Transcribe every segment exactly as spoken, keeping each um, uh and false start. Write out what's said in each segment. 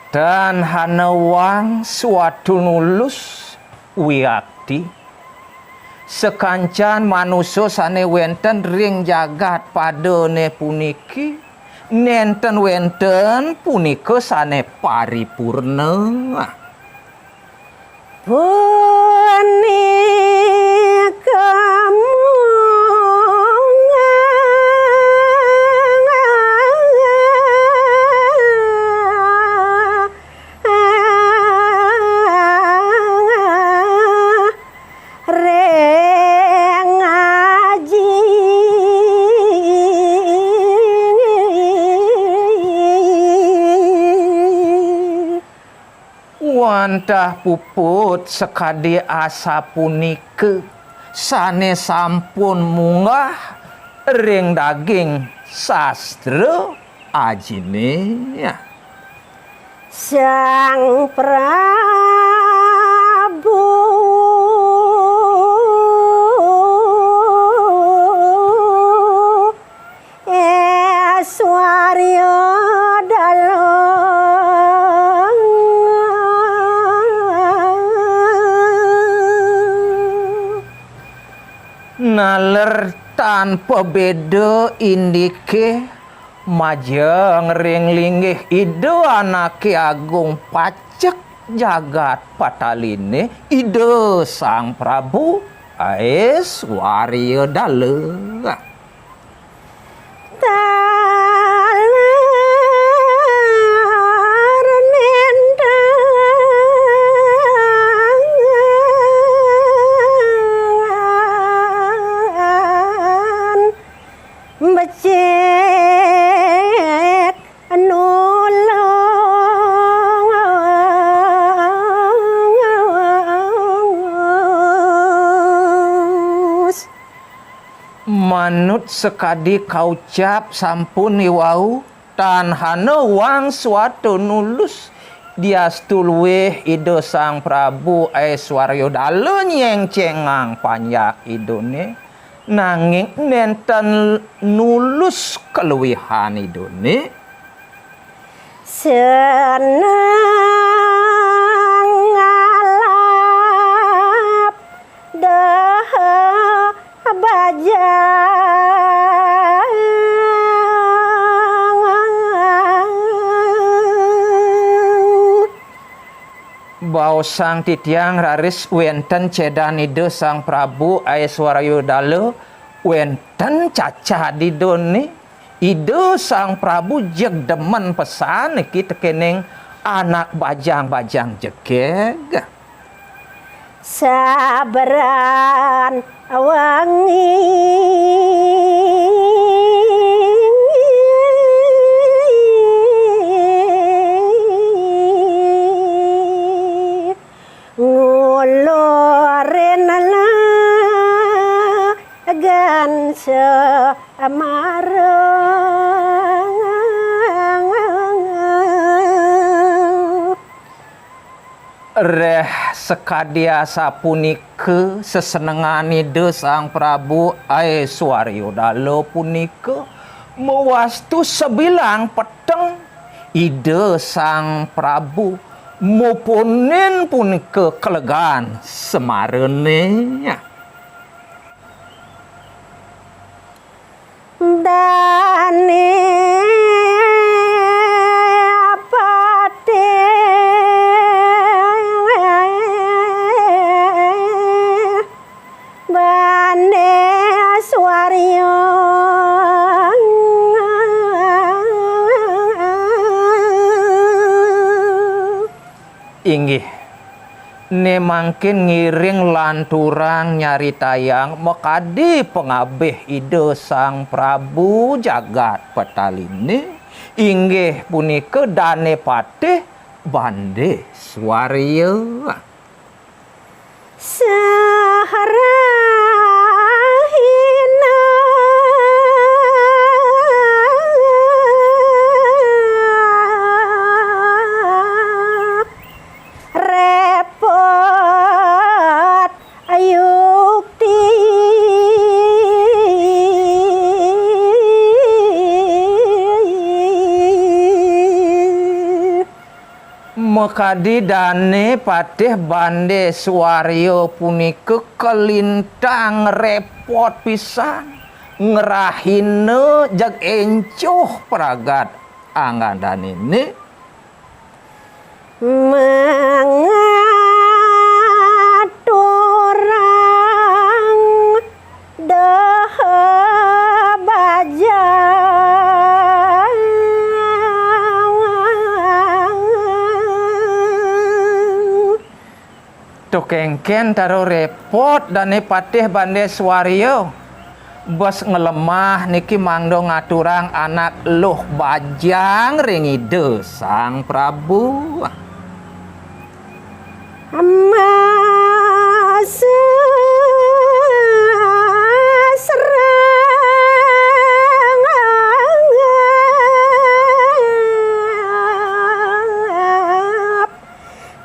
Tan hana wang suatu nulus wiakti, sakancan manusa sane wenten ring jagat padane puniki, nenten wenten punika sane paripurna. Punika mung ring aji. Wantah puput sakadi asapunika sane sampun munggah ring daging sastra ajine. Sang Prabu Eswarya Dalem. Naler tan pabeda indike majeng ring linggih Ida Anake Agung pacek jagat pataline, Ida Sang Prabu Aeswarya Dala. Taler nenten becik nulus. Manut sakadi kaucap sampun iwau, tan hana wang suatu nulus, diastu luih Ida Sang Prabu Aeswarya Dala nyengcengang panjak Idane, nanging nenten nulus kaluihan Idane. Seneng ngalap daha bajang. Baosang titiang raris wenten cedan Ida Sang Prabu Aeswarya Dala, wenten cacad Idane. Ida Sang Prabu jeg demen pesan niki tekening anak bajang-bajang jegeg. Sabran wengi ngulurin legen Semara. Reh sakadi asapunika sesenengan Ida Sang Prabu Aeswarya Dala punika, mawastu sabilang peteng Ida Sang Prabu mupunin punika kelegan Semarane. Dane patih Bande Swarya. Inggih, ne mangkin ngiring lanturang nyaritayang makadi pangabih Ida Sang Prabu Jagat Petaline, inggih punika Dane Patih Bande Swarya. Sahara Makadi dané Patih Bandé Swarya punika kalintang répot pisan, ngrahina jeg éncuh pragat anggan danéné. Mangaturang daha bajang. Tuh kénkén tara répot dané Patih Bandé Swarya. Bes nglemah niki mangda ngaturang anak luh bajang ring Ida Sang Prabu. Masa serap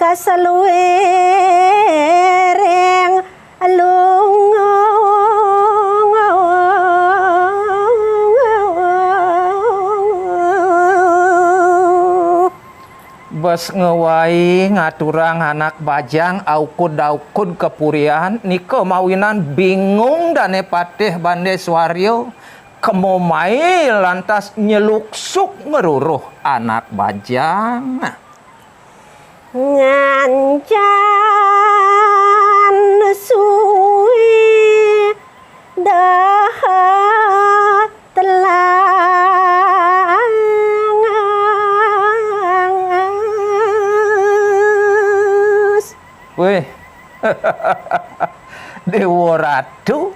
kasaluiring lunga. Bes ngawai ngaturang anak bajang aukud-aukud ka purian, nika mawinan bingung dané Patih Bandé Swarya, kema mai lantas nyeluksuk ngruruh anak bajang. Ngancan suwi daha telangas. Wéh, Déwa Ratu,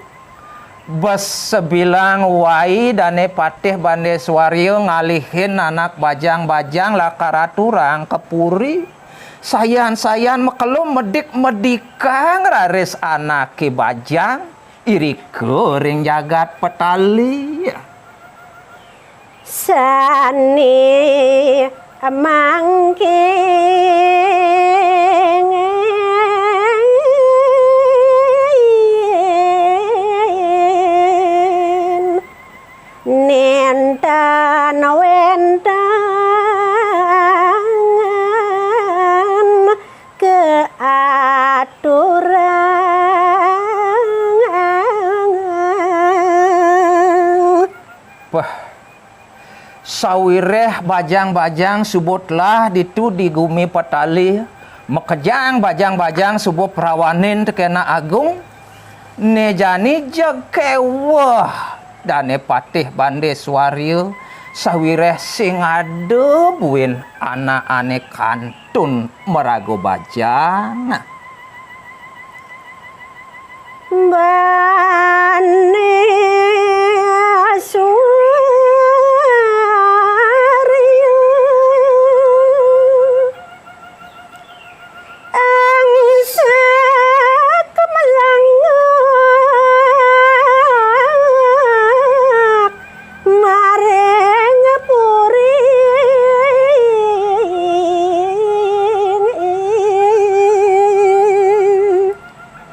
bes sabilang wai dané Patih Bandé Swarya ngalihin anak bajang-bajang lakar aturang ka puri. Sayan-sayan makelo medik-medikang raris anaké bajang irika ring jagat Petali. Sané mangkin nénten wénten kaaturang. Pah, sawiréh bajang-bajang suba telah ditu di gumi Petali, makejang bajang-bajang suba prawanin tekén Anak Agung, né jani jeg kéweh dané Patih Bandé Swarya, sawiréh sing ada buin anak ané kantun maraga bajang. Bandé Swarya angsa kamelengak maring puri.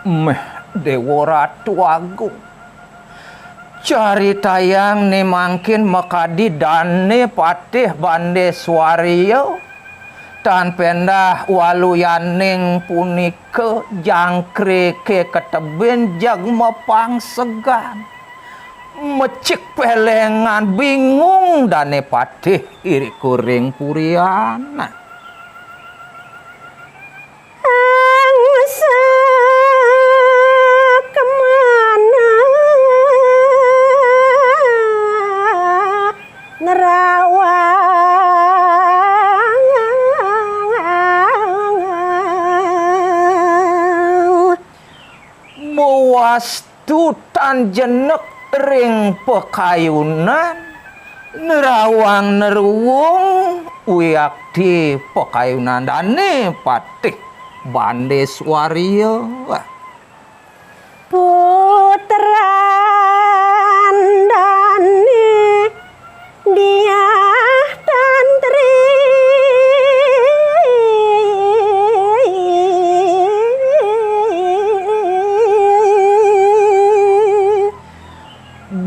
Méh, Déwa Ratu Agung. Caritayang né mangkin makadi dané Patih Bandé Swarya, tan péndah waluyaning punika jangkriké ka tebin jeg mapangsegan. Mecik pelengan bingung dané Patih irika ring purian. Angsa kemana nerawang. Mawastu tan jenek ring pakayunan, nerawang neruwung wiakti pakayunan dané Patih Bandé Swarya. Putran dané Diah Tantri.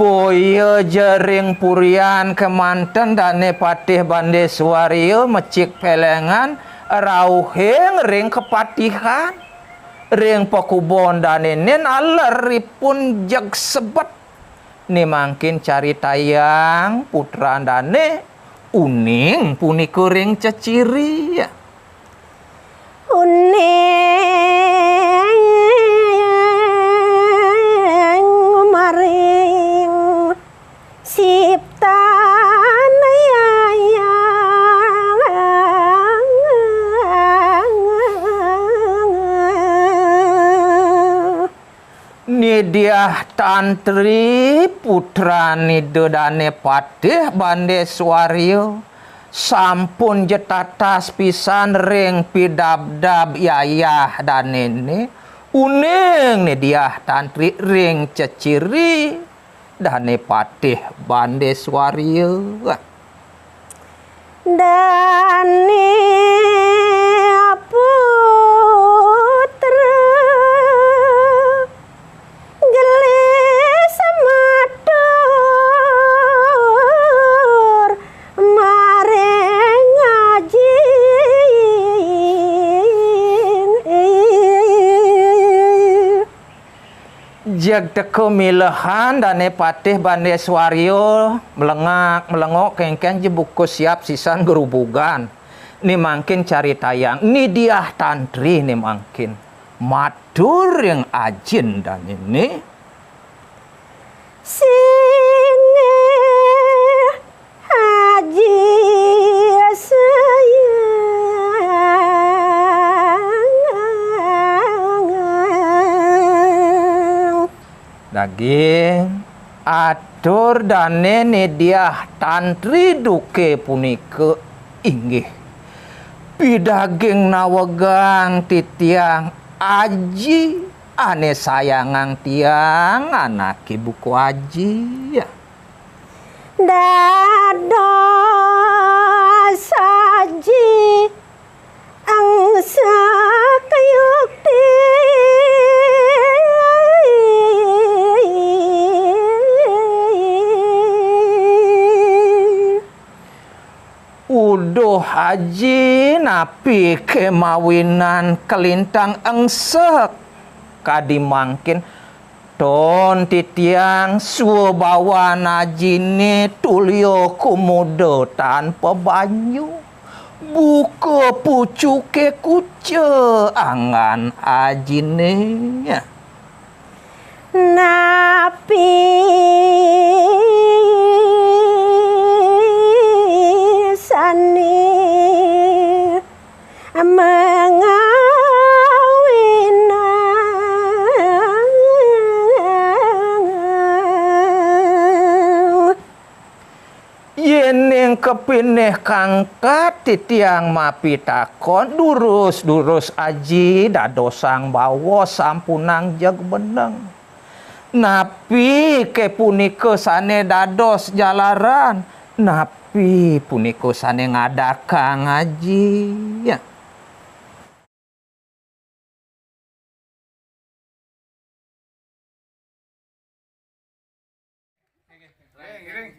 Boya ja ring purian kémanten dané Patih Bandé Swarya mecik pelengan, rauhing ring kapatihan, ring pakubon dane nin aleripun jeg sebet. Ni mangkin caritayang putran dane, uning punika ring ceciri. Uning maring siptan yayang. Ni Diah Tantri, putran Ida Dane Patih Bandeswaria, sampun ja tatas pisan ring pidabdab yayah danene, uning Ni Diah Tantri ring ceciri Dane Patih Bandeswaria. Dane putra gelis matur maring Aji. Jeg teka milehan Dane Patih Bandeswaria, melengak, melengok, kengkeng ja buka siap sisan gerubugan. Ni mangkin caritayang, Ni Diah Tantri ni mangkin matur ring ajin danene. Singgih Aji sayang. Daging atur dane Ni Diah Tantri duke punika inggih pidaging nawegang titiang aji ane sayangang tiang, anake buka aji. Dados aji angsa kayukti. Uduh aji, napi ke mawinan kalintang engsek kadi mangkin? Ton titiang swabawan ajine tulia kumuda tanpa banyu. Buka pucuke kuca anggan ajine. Napi sane mangawinang? Yening kapinih kangkat titiang mapitakon, durus-durus aji dadosang baos sampunang jeg beneng. Napi ke punika sane dados jalaran? Napi punika sane ngadakang aji?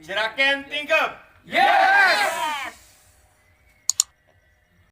Jeraken tingkep. Yes!